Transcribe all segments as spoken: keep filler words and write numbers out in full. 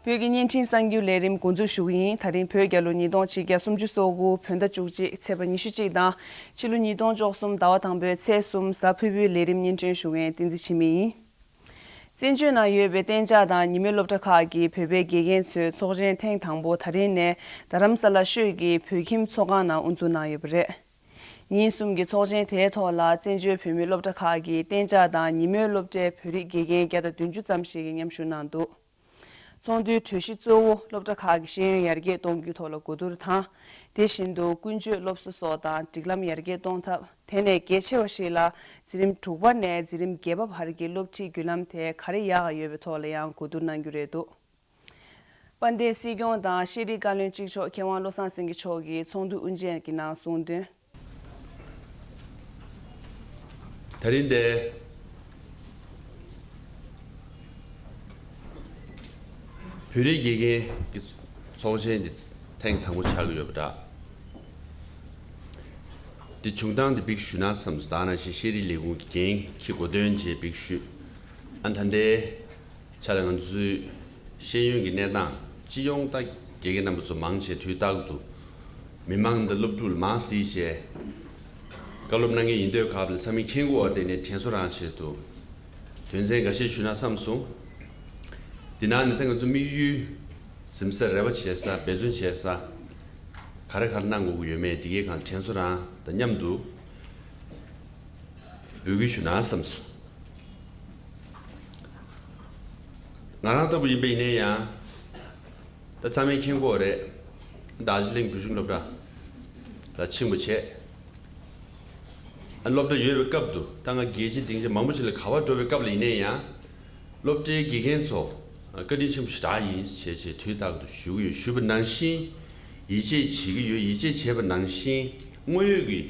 བོད་ཀྱི་བརྙན་འཕྲིན་གསར་འགྱུར་ལས་རིམ་འགོ་འཛུགས་ཞུ་གི་ཡིན། ད་རིང་བོད་རྒྱལ་ལོ་ཉིས་སྟོང་ཆིག་བརྒྱ་སུམ་ཅུ་སོ་དགུ་བོད་ཟླ་བཅུ་གཅིག་ཚེས་པ་ཉི་ཤུ་གཅིག་དང་ཕྱི་ལོ་ཉིས་སྟོང་བཅུ་གསུམ་ཟླ་བ་དང་པོའི་ཚེས་གསུམ་གཟའ་ཕུར་བུའི་ལས་རིམ་སྙན་སྒྲོན་ཞུ་མཁན་བསྟན་འཛིན་འཆི་མེད་ཡིན། བཙན་བྱོལ་ནང་ཡོད་པའི་གཏན་འཇགས་དང་ཉིན་མོའི་སློབ་གྲྭ་ཁག་གི་བོད་པའི་དགེ་རྒན་ཚོའི་ཚོགས་ཆེན་ཐེངས་དང་པོ་ད་རིང་ནས་རྡ་རམ་ས་ལ་ཤོད་ཀྱི་བོད་ཁྱིམ་ཚོགས་ཁང་ནང་དབུ་འཛུགས་གནང་ཡོད་པ་རེད། ཉིན་གསུམ་གྱི་ཚོགས་ཆེན་དེའི་ཐོག་ལ་བཙན་བྱོལ་བོད་མིའི་སློབ་གྲྭ་ཁག་གི་གཏན་འཇགས་དང་ཉིན་མོའི་སློབ་གྲྭའི་བོད་རིགས་དགེ་རྒན་བརྒྱ་དང་བདུན་ཅུ་ཙམ་ཞིག་གིས་མཉམ་ཞུགས་གནང་འདུག་ཚོགས་འདུའི་གྲོས་གཞི་གཙོ་བོ་སློབ་གྲྭ་ཁག་གི་ཤེས་ཡོན་ཡར་རྒྱས་གཏོང་རྒྱུའི་ཐོག་ལ་གོ་བསྡུར་དང་། དེ་བཞིན་དུ་ཀུན་སྤྱོད་སློབ་གསོ་སོགས་དང་སྒྲིག་ལམ་ཡར་རྒྱས་གཏོང་ཐབས། དེ་ནས་གལ་ཆེ་བ་ཞིག་ལ་འཛིན་རིམ་དྲུག་པ་ནས་འཛིན་རིམ་བརྒྱད་པ་བར་གྱི་སློབ་ཁྲིད་བརྒྱུད་ལམ་དེ་ག་རེ་ཡག་ཡོད་པའི་ཐོག་ལ་ཡང་གོ་བསྡུར་གནང་རྒྱུ་རེད་འདུག་དཔལ་ལྡན་སྲིད་སྐྱོང་དང་ཤེས་རིག་བཀའ་བློན་གཅིག་ལྕོགས་མཁས་དབང་བློ་བཟང་སེང་གེ་མཆོག་གིས་ཚོགས་འདུ་དབུ་འབྱེད་ཀྱི་ནང་གསུངས་དོན། ད་རིང་འདིར་བོད་རིགས་དགེ་རྒན་གྱི་ཚོགས་ཆེན་འདི་ཐེངས་དང་པོ་ཆགས་ཀྱི་ཡོད་པ་འདྲ། འདི་བྱུང་སྟངས་འདི་བིག་ཞུ་ན་བསམ་སོང་། ད་ནང་བཞིན་ཤེས་རིག་ལས་ཁུངས་ཀྱི་འགན་འཁྱེར་གོ་དོན་བཅས་བིག་ཞུས། ཨ་ད་ལྟའི་ཆ་ལ་ང་ཚོའི་ཤེས་ཡོན་གྱི་གནས་སྟངས་སྤྱི་ཡོངས་ད་དགེ་རྒན་རྣམ་པ་ཚོ་མང་ཆེ་དུས་རྟག་ཏུ་མི་མང་དང་སློབ་ཕྲུག་ལ་མང་སྲིད་བྱས་བཀའ་སློབ་གནང་མཁན་ཡིན་དུས་སྐབས་ལ་ཚང་མས་མཁྱེན་གྱི་ཡོད་དེ་ནས་དྲན་གསོ་རང་ཆེད་དུ་དོན་ཚན་འགའ་ཤས་ཞུས་ན་བསམ་སོང་། འདི་ནང་ནས་ད་ང་ཚོ་དམིགས་ཡུལ་འཛིན་ས་རེ་བ་བྱེད་ས་འབད་བརྩོན་བྱེད་ས་ག་རེ་ག་རེ་གནང་དགོས་ཀྱི་ཡོད་མེད་འདི་གའི་སྒང་དྲན་གསོ་རང་དང་མཉམ་དུ་འབུལ་གྱི་ཞུ་ན་བསམ་སོང་། ང་རང་ལྟ་བུ་ཡིན་པ་ཡིན་ན་ཡང་ད་ཚང་མས་མཁྱེན་གྱི་ཡོད་རེད། རྡོ་རྗེ་གླིང་བོད་གཞུང་སློབ་གྲྭ་ལ་ཕྱིན་པ་བྱས། སློབ་གྲྭ་ཡོད་པའི་སྐབས་དུ་ད་ང་རྒྱལ་སྤྱིའི་སྡིངས་ཆ་མང་པོ་ཞིག་ལ་ག་པར་འགྲོ་བའི་སྐབས་ལ་ཡིན་ན་ཡང་། སློབ་གྲྭའི་དགེ་རྒན་ཚོ་བཀའ་དྲིན་ཆེན་པོ་ཞེ་དྲག་ཡིན་ཞེས་བྱས་དུས་རྟག་ཏུ་ཞུ་གི་ཡོད། ཞུས་པ་ནང་བཞིན་ཡིད་ཆེས་བྱེད་ཀྱི་ཡོད། ཡིད་ཆེས་བྱས་པ་ནང་བཞིན་དངོས་ཡོད་ཀྱི་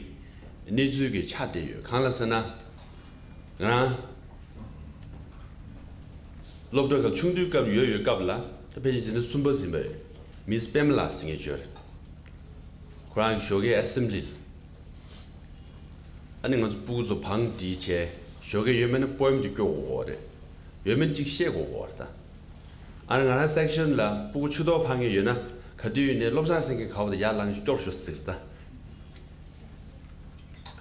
གནས་ཚུལ་གྱི་ཆ་དེ་ཡོད། གང་ལ་ཟེར་ན། ང་རང་སློབ་གྲྭ་ཁག་ཆུང་དུས་སྐབས་ཡོད་ཡོད་སྐབས་ལ་ད་ཕལ་ཆེར་འཛིན་གྲྭ་གསུམ་པ་ཟིན་པའི་མིས་པེ་མ་ལ་ཟེར་མཁན་ཅིག་ཡོད་རེད། ཁོ་རང་གི་ཞོགས་ཀའི་ཨེ་སེམ་བྷི་ལི་ལ། ཨ་ནི་ང་ཚོ་སྤུ་གུ་ཚོ་བང་སྒྲིག་བྱས་ཞོགས་ཀས་ཡོད་མེད་ན་པོ་ཡམ་དེ་སྐྱོར་དགོས་ཀྱི་ཡོད་རེད། ཡོད་མེད་ཅིག་བཤད་དགོས་ཀྱི་ཡོད་རེད་ད། ཨ་ནི་ང་རང་སེག་ཤན་ལ་སྤུ་གུ་ཆུ་གཏོར་འཕང་མཁན་ཡོད་ན་ག་དུས་ཡིན་ནའི་བློ་བཟང་སེང་གེ་ག་པར་དུ་ཡར་ལངས་སྐྱོར་ཤོག་ཟེར་ད།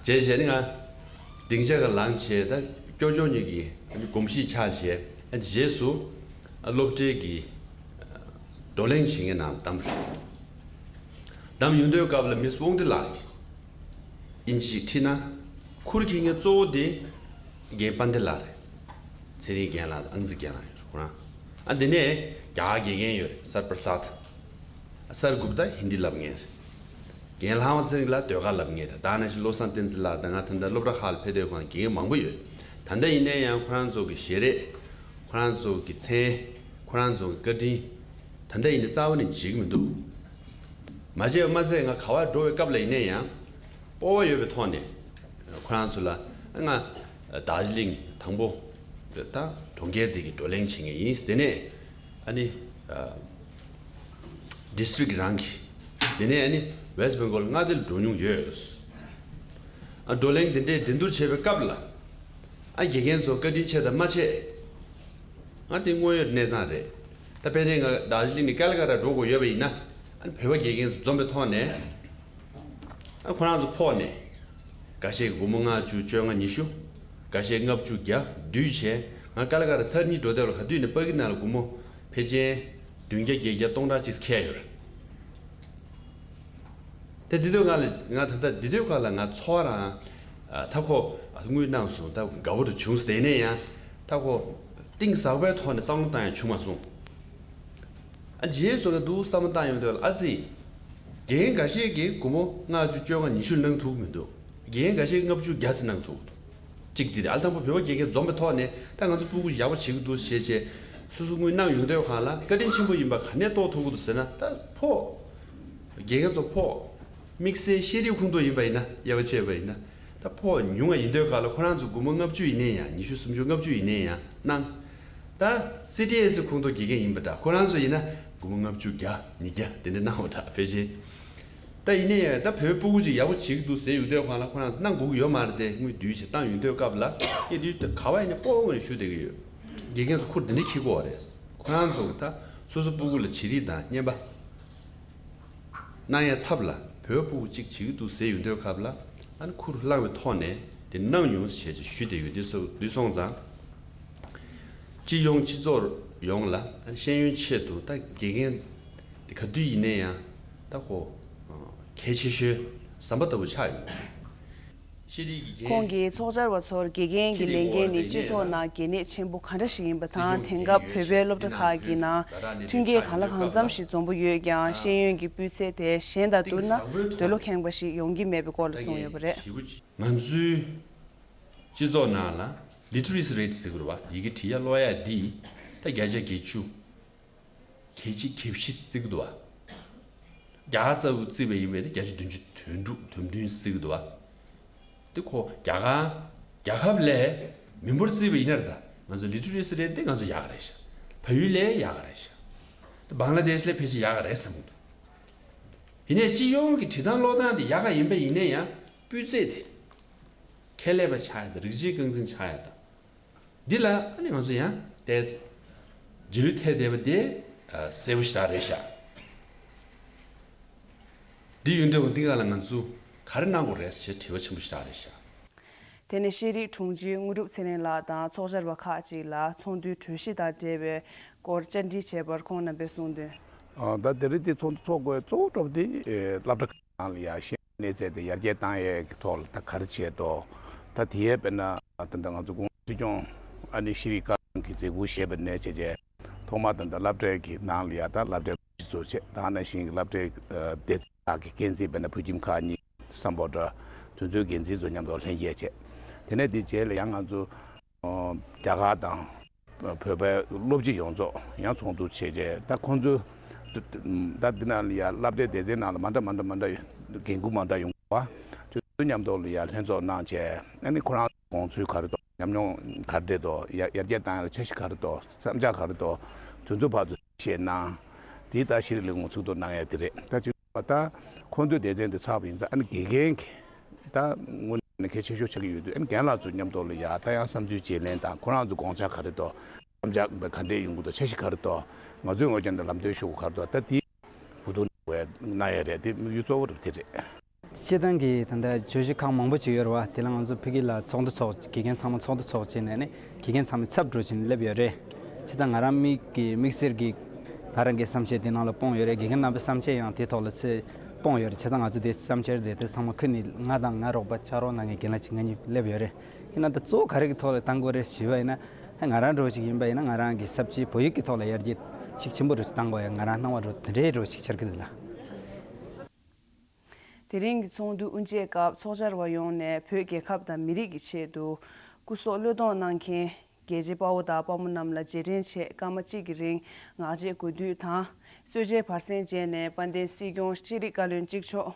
བྱས་བྱས་ནི་ང་སྡིངས་ཆ་ག་ལངས་བྱས་ད་སྐྱོར་སྐྱོར་ཉིད་ཀྱི་གོམས་གཤིས་ཆགས་བྱས། ཨ་ནི་རྗེས་སུ་ཨ་སློབ་གྲྭའི་གི་བགྲོ་གླེང་བྱེད་མཁན་ནང་བདམས་པ་རེད། བདམས་ཡོང་དུས་སྐབས་ལ་མིས་དབང་འདུས་ལགས་ཀྱིས་ཨིན་ཇི་ཞིག་ཁྲིད་ན་ཁུར་འཁྱེར་མཁན་གཙོ་བོ་དེ་རྒན་དཔལ་ལྡན་ལགས་རེད། ཚེ་རིང་རྒན་ལགས་དང་ཨང་རྩིས་རྒན་ལགས་ཡོད་རེད་ཁོ་རང་། ཨ་འདི་ནས་རྒྱ་གར་དགེ་རྒན་ཡོད་རེད། སར་པར་སཱད། སར་གུབ་ཏ་ཧིན་དི་ལབ་མཁན་རེད། རྒན་ལྷ་དབང་ཚེ་རིང་ལགས་ཟློས་གར་ལབ་མཁན་རེད། ད་ནང་བཞིན་བློ་བཟང་བསྟན་འཛིན་ལགས་དང་ང་ད་ལྟ་སློབ་གྲྭ་ཁག་ལ་ཕེབས་དུས་ཁོང་དགེ་རྒན་མང་པོ་ཡོད། ད་ལྟ་ཡིན་ནའི་ཡང་ཁོ་རང་ཚོ་གི་ཞལ་རས། ཁོ་རང་ཚོ་གི་མཚན། ཁོ་རང་ཚོ་གི་བཀའ་དྲིན། ད་ལྟ་ཡིན་ནའི་རྩ་བ་ནས་བརྗེད་ཀྱི་མི་འདུག་མ་བརྗེད་པ་མ་ཟད་ང་ག་པར་འགྲོ་བའི་སྐབས་ལ་ཡིན་ནའི་ཡང་། སྤོབས་པ་ཡོད་པའི་ཐོག་ནས་ཁོ་རང་ཚོ་ལ་ང་རྡོ་རྗེ་གླིང་དང་པོ་ད་གྲོང་ཁྱེར་དེ་གི་བགྲོ་གླེང་བྱེད་མཁན་ཡིན། དེ་ནས་ཨ་ནི་ཌི་སི་ཊི་རིག་རང་གི་དེ་ནས་ཨ་ནི་ཝེ་སི་ཊི་བེང་གོལ་མངའ་སྡེ་ལ་འགྲོ་མྱོང་ཡོད། ཨ་བགྲོ་གླེང་དེ་འདྲའི་འགྲན་བསྡུར་བྱེད་པའི་སྐབས་ལ་ཨ་དགེ་རྒན་ཚོ་བཀའ་དྲིན་ཆེ་དང་མ་ཆེ། ང་དེ་དངོས་ཡོད་གནས་སྟངས་རེད། ད་དཔེར་ན་ང་རྡོ་རྗེ་གླིང་ནས་ཀ་ལ་ཀ་ཏ་འགྲོ་དགོས་ཡོད་པ་ཡིན་ན་ཨ་ནི་བོད་པ་དགེ་རྒན་ཚོ་འཛོམས་པའི་ཐོག་ནས་ཨ་ཁོ་རང་ཚོ་ཕོག་ནས་འགའ་ཤས་ཀྱིས་སྒོར་མོ་ལྔ་བཅུ་བཅོ་ལྔ་ཉི་ཤུ། འགའ་ཤས་ལྔ་བཅུ་བརྒྱ་བསྡུས་བྱས་ང་ཀ་ལ་ཀ་ཏ་ཚར་གཉིས་འགྲོ་དུས་ལ་ག་དུས་ནས་པ་ཀི་སི་ཐན་ལ་སྒོར་མོ་ཕལ་ཆེར་བདུན་བརྒྱ་བརྒྱད་བརྒྱ་སྟོང་ཕྲག་གཅིག་ཁེལ་ཡོད་རེད། དེ་དེ་དུས་ང་ལ་ང་ད་ལྟ་དེ་དུས་ཁ་ལ་ང་འཚོ་བ་རང་ཨ་མཐའ་འཁོབ་དངུལ་གནང་སོང་། ད་དགའ་པོ་རུ་བྱུང་ཟེར་ནས་ཡང་མཐའ་འཁོབ་གཏིང་ཟབ་པའི་ཐོག་ནས་བསམ་བློ་བཏང་ཡང་བྱུང་མ་སོང་། ཨ་རྗེས་སུ་ང་འདུག་བསམ་བློ་བཏང་ཡོང་དུས་ལ་ཨ་ཙི། རྒན་འགའ་ཤས་ཀྱིས་སྒོར་མོ་ལྔ་བཅུ་བཅོ་ལྔ་ཉི་ཤུ་གནང་ཐུབ་མི་འདུག་རྒན་འགའ་ཤས་ལྔ་བཅུ་བརྒྱ་ཙམ་གནང་ཐུབ་འདུག་གཅིག་དེ་རེད། ཨ་དང་པོ་བོད་པ་དགེ་རྒན་འཛོམས་པའི་ཐོག་ནས་ད་ང་ཚོ་སྤུ་གུ་ཡག་པོ་བྱེད་ཀྱི་འདུག་ཞེས་བྱས་སོ་སོ་དངུལ་གནང་ཡོང་དུས་སྒང་ལ་བཀའ་དྲིན་ཆེན་པོ་ཡིན་པ་ག་ནས་རྟོགས་ཐུབ་ཀྱི་འདུག་ཟེར་ན། ད་ཕོགས་དགེ་རྒན་ཚོ་ཕོགས་དམིགས་བསལ་ཤེས་རིག་ཁོངས་གཏོགས་ཡིན་པ་ཡིན་ན་དབྱེ་བ་ཕྱེ་བ་ཡིན་ན་ད་ཕོགས་ཉུང་བ་ཡིན་དུས་སྒང་ལ་ཁོ་རང་ཚོ་སྒོར་མོ་ལྔ་བཅུ་ཡིན་ནའི་ཡང་ཉི་ཤུ་སུམ་ཅུ་ལྔ་བཅུ་ཡིན་ནའི་ཡང་གནང་། ད་སི་ཊི་ཨེ་སི་ཁོངས་གཏོགས་དགེ་རྒན་ཡིན་པ་འདྲ་ཁོ་རང་ཚོ་ཡིན་ན་སྒོར་མོ་ལྔ་བཅུ་བརྒྱ་ཉིས་བརྒྱ་དེ་འདྲ་གནང་བ་འདྲ་ཕལ་ཆེར། ད་ཡིན་ནའི་ཡང་ད་བོད་སྤུ་གུ་ཅིག་ཡག་པོ་བྱེད་ཀྱི་འདུག་ཟེར་ཡོང་དུས་སྒང་ལ་ཁོ་རང་ཚོ་གནང་དགོས་ཀྱི་ཡོད་མ་རེད་དེ། དངུལ་བསྡུས་བྱས་བཏང་ཡོང་དུས་སྐབས་ལ་ངས་དུས་དེ་ག་བ་ཡིན་ནའི་སྤོབས་པ་ངོས་ནས་ཞུ་བསྡད་ཀྱི་ཡོད། དགེ་རྒན་ཚོ་ཁུར་འདི་འདྲ་འཁྱེར་དགོས་པ་རེད། ཁོ་རང་ཚོ་ད་ སོ་སོ་སྤུ་གུ་ལ་བྱི་རིལ་དང་བསྙེན་པ་གནང་ཡ་ཚབ་ལ་བོད་སྤུ་གུ་གཅིག་བྱེད་ཀྱི་འདུག་ཟེར་ཡོང་དུས་སྐབས་ལ། ཨ་ནི་ཁུར་བླངས་པའི་ཐོག་ནས་དེ་གནང་ཡོང་ཟེར་བྱས་ཞུས་ཏེ་ཡོད། འདི་སོ་འདི་སོང་ཙང་། སྤྱི་ཡོངས་སྤྱི་ཚོགས་ཡོངས་ལ་ཤེས་ཡོན་ཆེད་དུ་ད་དགེ་རྒན་དེ་ག་དུས་ཡིན་ན་ཡང་ད་ཁོ་གལ་ཆེ་ཤོས་ཟམ་པ་ལྟ་བུ་ཆགས་ཡོད། ཤེས་རིག་གི་འགན། ཁོང་གིས་ཚོགས་བཅར་བ་ཚོར་དགེ་རྒན་གྱི་ལས་འགན་ནི་སྤྱི་ཚོགས་ནང་གལ་གནད་ཆེན་པོ་ག་འདྲ་ཞིག་ཡིན་པ་དང་། དེང་སྐབས་བོད་པའི་སློབ་གྲྭ་ཁག་གི་ནང་མཐུན་རྐྱེན་གང་ལ་གང་འཚམ་ཞིག་འཛོམས་པོ་ཡོད་ཀྱང་། ཤེས་ཡོན་གྱི་སྤུས་ཚད་དེ་གཞན་དང་བསྡུར་ན་འདོད་བློ་ཁེངས་པ་ཞིག་ཡོང་གི་མེད་པའི་སྐོར་ལ་གསུངས་ཡོད་པ་རེད། ང་ཚོའི་སྤྱི་ཚོགས་ནང་ལ་literacy rate་ཟེར་གྱི་རེད་བ། ཡི་གེ་འབྲི་ཡ་ཀློག་ཡ་འདི་ད་བརྒྱ་ཆ་བརྒྱད་ཅུ། གལ་ཆེ་གལ་ཆེ་བརྩི་གི་འདུག་བ། རྒྱ་གར་རྩ་བར་བརྩིས་པ་ཡིན་པས་ན་བརྒྱ་ཆ་བདུན་ཅུ་དོན་དྲུག་དོན་བདུན་བརྩི་གི་འདུག་བ། དེ་ཁོ་རྒྱ་གར་རྒྱལ་ཁབ་ལས་མི་འབོར་བརྩིས་པ་ཡིན་ན་རེད། ད་ང་ཚོ་literacy rate་དེ་ང་ཚོ་ཡག་ག་རེད་ཤག་བལ་ཡུལ་ལས་ཡག་ག་རེད་ཤག་དེ་བང་ལ་དེཤ་ལས་ཕལ་ཆེར་ཡག་ག་རེད་བསམ་གི་འདུག་ཡིན་ནའི་སྤྱི་ཡོངས་ཀྱི་འབྲི་སྟངས་ཀློག་སྟངས་དེ་ཡག་ག་ཡིན་པ་ཡིན་ན་ཡང་སྤུས་ཚད་དེ་ཁྱད་ལས་པ་ཆགས་ཡ་དང་། རིགས་གཅིག་རྐང་འཛིན་ཆགས་ཡ་དང་། འདི་ལ་ཨ་ནི་ང་ཚོ་ཡང་ཏོག་ཙམ་རྗེས་ལུས་ཐེབས་བསྡད་པ་དེ་ཨ་གསལ་པོ་ཞེ་དྲག་རེད་ཤག་འདི་ཡོད་འདོད་པ་འདི་ག་ལ་ང་ཚོ་ག་རེ་གནང་དགོས་རེད་ཟེར་དྲི་བ་ཆེན་པོ་ཞེ་དྲག་རེད་ཤག་དེ་ནས་ཤེས་རིག་དྲུང་ཆེ་དངོས་གྲུབ་ཚེ་རིང་ལགས་དང་ཚོགས་བཅར་བ་ཁག་ཅིག་ལ་ཚོགས་འདུའི་གྲོས་གཞི་དང་འབྲེལ་བའི་སྐོར་བཅར་འདྲི་བྱས་པར་ཁོང་རྣམ་པས་གསུངས་དོན། ཨ་ད་དེ་རིང་དེ་ཚོགས་འདུ་ཚོགས་དགོས་གཙོ་བོ་གྲུབ་དེ་ཨེ་སློབ་གྲྭ་ཁག་ནང་ལ་ཡ་ཤེས་གནས་ཚད་དེ་ཡར་རྒྱས་བཏང་ཡས་ཀྱི་ཐོག་ལ་ད་ག་རེ་བྱས་ཏོ། ད་དེ་ཡས་དཔེར་ན་ད་ལྟ་ང་ཚོ་ཀོང་སྲིད་སྐྱོང་ཨ་ནི་ཤེས་རིག་བཀའ་བློན་གྱིས་མཛད་ཁུར་བཞེས་པ་ནས་བྱས་རྗེས་ཐོག་མ་ད་ལྟ་སློབ་གྲྭའི་གི་ནང་ལ་ཡ་ད་སློབ་གྲྭའི་སློབ་སྤྱི་ཚོ་བྱས། ད་ནང་བཞིན་གྱི་སློབ་གྲྭའི་སྡེ་ཚན་ཁག་གི་འགན་འཛིན་དཔེར་ན་བོད་ཁྱིམ་ཁག་གཉིས་སམ་བྷོ་ཊ་དེ་ཚོའི་འགན་འཛིན་ཚོ་མཉམ་དུ་ལྷན་རྒྱས་བྱས། དེ་ནས་དེ་རྗེས་ལ་ཡང་ང་ཚོ་རྒྱ་གར་དང་བོད་པའི་སློབ་སྤྱི་ཡོངས་རྫོགས་ཡང་ཚོགས་འདུ་བྱས་རྗེས་ད་ཁོང་ཚོ་ད་འདི་ནང་ལ་ཡ་སློབ་གྲྭའི་སྡེ་ཚན་ནང་ལ་མ་འདྲ་མ་འདྲ་མ་འདྲ་འགན་འཁུར་མ་འདྲ་ཡོང་བ་དེ་ཚོ་མཉམ་དུ་ལ་ཡ་ལྷན་ཚོགས་གནང་བྱས། ཨ་ནི་ཁོ་རང་དགོངས་ཚུལ་ག་རེ་འདུག་ཉམས་མྱོང་ག་རེ་འདུག་ཡར་ཡར་རྒྱས་བཏང་ཡ་ལ་འཆར་གཞི་ག་རེ་འདུག་བསམ་འཆར་ག་རེ་འདུག་དེ་ཚོ་ཕར་ཚུར་བཤད་གནང་། དེ་ལྟར་ཤེས་རིག་ལས་ཁུངས་ཚོགས་འདུ་གནང་ཡ་དེ་རེད། ད་ཅིག་ད་ཁོང་ཚོའི་སྡེ་ཚན་དེ་ཚར་བ་ཡིན་ཙང་ཨ་ནི་དགེ་རྒན་གྱི་ད་དངོས་གནས་གལ་ཆེ་ཤོས་ཆགས་ཀྱི་ཡོད་དུས། ཨ་ནི་རྒན་ལགས་ཚོ་མཉམ་དུ་ལ་ཡ་ད་ཡང་བསམ་ཚུལ་བརྗེ་ལེན་དང་། ཁོ་རང་ཚོ་དགོངས་འཆར་ག་རེ་འདུག་བསམ་འཆར་ག་འདྲས་ཡོང་གི་འདུག་འཆར་གཞི་ག་རེ་འདུག་ང་ཚོའི་ངོས་ཀྱང་ལམ་སྟོན་ཞུ་དགོས་ག་རེ་འདུག་ད་དེ་བུ་དུང་བས་གནང་ཡ་རེད། དེ་དམིགས་ཡུལ་གཙོ་བོ་རུ་དེ་རེད། སྤྱིར་བཏང་གི་ད་ལྟ་བརྗོད་གཞི་ཁག་མང་པོ་ཅིག་ཡོད་རེད་བ། དེ་ལ་ང་ཚོ་ཕ་གི་ལ་ཚོགས་འདུ་ཚོགས། དགེ་རྒན་ཚང་མ་ཚོགས་འདུ་ཚོགས་བྱས་ནས་ནི་དགེ་རྒན་ཚང་མའི་ཚབ་འགྲོ་བྱས་ནས་སླེབས་ཡོད་རེད། བྱས་ཙང་ང་རང་མིག་གི་དམིགས་བསལ་གྱི་ང་རང་གི་བསམ་འཆར་དེ་ནང་ལ་སྤུངས་ཡོད་རེད། དགེ་རྒན་རྣམ་པའི་བསམ་འཆར་ཡང་དེ་ཐོག་ལ་ཚུར་སྤུངས་ཡོད་རེད། བྱས་ཙང་ང་ཚོ་དེ་བསམ་འཆར་དེ་དེ་ཚང་མ་ཁུར་ནས་ང་དང་ང་རོགས་པ་ཕྱག་རོགས་གནང་མཁན་རྒན་ལགས་ཅིག་ང་གཉིས་སླེབས་ཡོད་རེད། ཡིན་ན་ད་གཙོ་བོ་ག་རེ་གི་ཐོག་ལ་བཏང་དགོས་རེད་ཞུས་པ་ཡིན་ན། ང་རང་འདྲ་བོ་ཅིག་ཡིན་པ་ཡིན་ན་ང་རང་གི་ས་བཅད་བོད་ཡིག་གི་ཐོག་ལ་ཡར་རྒྱས་ཤུགས་ཆེན་པོ་འདྲ་བོ་ཅིག་བཏང་དགོས་ཡ་ང་རང་སྣང་བ་འདྲ་བོ་དེ་འདྲའི་འདྲ་བོ་ཅིག་འཆར་གི་འདུག་ལགས། དེ་རིང་གི་ཚོགས་འདུ་དབུ་འབྱེད་སྐབས་ཚོགས་བཅར་བ་ཡོངས་ནས་བོད་རྒྱལ་ཁབ་དང་མི་རིགས་ཀྱི་ཆེད་དུ་སྐུ་སྲོག་བློས་གཏོང་གནང་མཁན་རྒྱལ་གཅེས་དཔའ་བོ་དང་དཔའ་མོ་རྣམས་ལ་རྗེས་དྲན་ཆེད་སྐར་མ་གཅིག་གི་རིང་ངག་བཅད་གོ་བསྡུར་དང་། གསོལ་ཇའི་བར་གསེང་བཅས་ནས་དཔལ་ལྡན་སྲིད་སྐྱོང་ཤེས་རིག་བཀའ་བློན་གཅིག་ལྕོགས་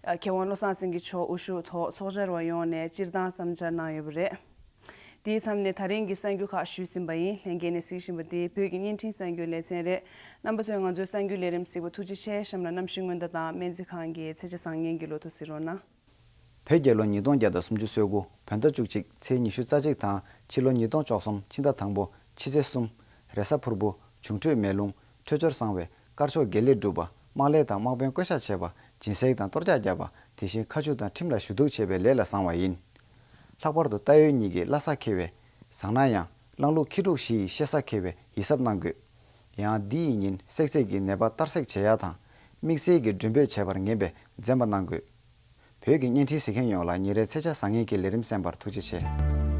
མཁས་དབང་བློ་བཟང་སེང་གེ་མཆོག་དབུ་བཞུགས་ཐོག་ཚོགས་བཅར་བ་ཡོངས་ནས་སྤྱིར་བཏང་བསམ་འཆར་གནང་ཡོད་པ་རེད། དེའི་མཚམས་ནས་ད་རིང་གི་གསར་འགྱུར་ཁག་ཞུས་ཟིན་པ་ཡིན། ལྷན་རྒྱས་ནས་གཟིགས་བཞིན་པ་འདི་བོད་ཀྱི་བརྙན་འཕྲིན་གསར་འགྱུར་ལེ་ཚན་རེད། རྣམ་པ་ཚོས་ང་ཚོའི་གསར་འགྱུར་ལས་རིམ་གཟིགས་པར་ཐུགས་རྗེ་ཆེ། གཤམ་ལ་གནམ་གཤིས་སྔོན་བརྡ་དང་སྨན་རྩིས་ཁང་གི་ཚེས་ཆ་བཟང་ངན་གྱི་ལོ་ཐོ་གཟིགས་རོགས་གནང་། བོད་རྒྱལ་ལོ་ཉིས་སྟོང་བརྒྱ་དང་སུམ་ཅུ་སོ་དགུ་བོད་ཟླ་བཅུ་གཅིག་ཚེས་ཉི་ཤུ་རྩ་གཅིག་དང་ཕྱི་ལོ་ཉིས་སྟོང་བཅུ་གསུམ་ཕྱི་ཟླ་དང་པོ་ཕྱི་ཚེས་གསུམ། རེས་གཟའ་ཕུར་བུ། འབྱུང་འཕྲོད་མེ་རླུང་། འཕྲོད་སྦྱོར་བཟང་བས་དཀར་ཕྱོགས་དགེ་ལེགས་འགྲུབ་པ། དམག་ལས་དང་དམག་དཔོན་བསྐོ་བཞག་བྱས་པ། སྦྱིན་སྲེག་དང་གཏོར་རྒྱག་བརྒྱབ་པ། དེ་བཞིན་མཁའ་སྤྱོད་དང་ཁྲིམས་ལ་ཞུ་གཏུག་བྱས་པའི་ལས་ལ་བཟང་བ་ཡིན། ལྷག་པར་དུ་རྟ་ཡོས་གཉིས་ཀྱི་བླ་ས་ཁེལ་བས་བཟང་ན་ཡང་། གླང་ལུག་ཁྱི་འབྲུག་བཞི་ཡི་གཤེད་ས་ཁེལ་བས་ཡིད་གཟབ་གནང་དགོས། ཡང་འདི་ཡི་ཉིན་བསྲེག་རྫས་ཀྱི་ནད་པ་གཏར་སྲེག་བྱེད་ཡ་དང་། དམིགས་བསལ་གྱི་མགྲོན་འབོད་བྱས་པར་ངེས་པས་འཛེམ་པ་གནང་དགོས། བོད་ཀྱི་བརྙན་འཕྲིན་གཟིགས་མཁན་ཡོངས་ལ་ཉིན་རེའི་ཚེས་ཆ་བཟང་ངན་གྱི་ལས་རིམ་གསན་པར་ཐུགས་རྗེ་ཆེ།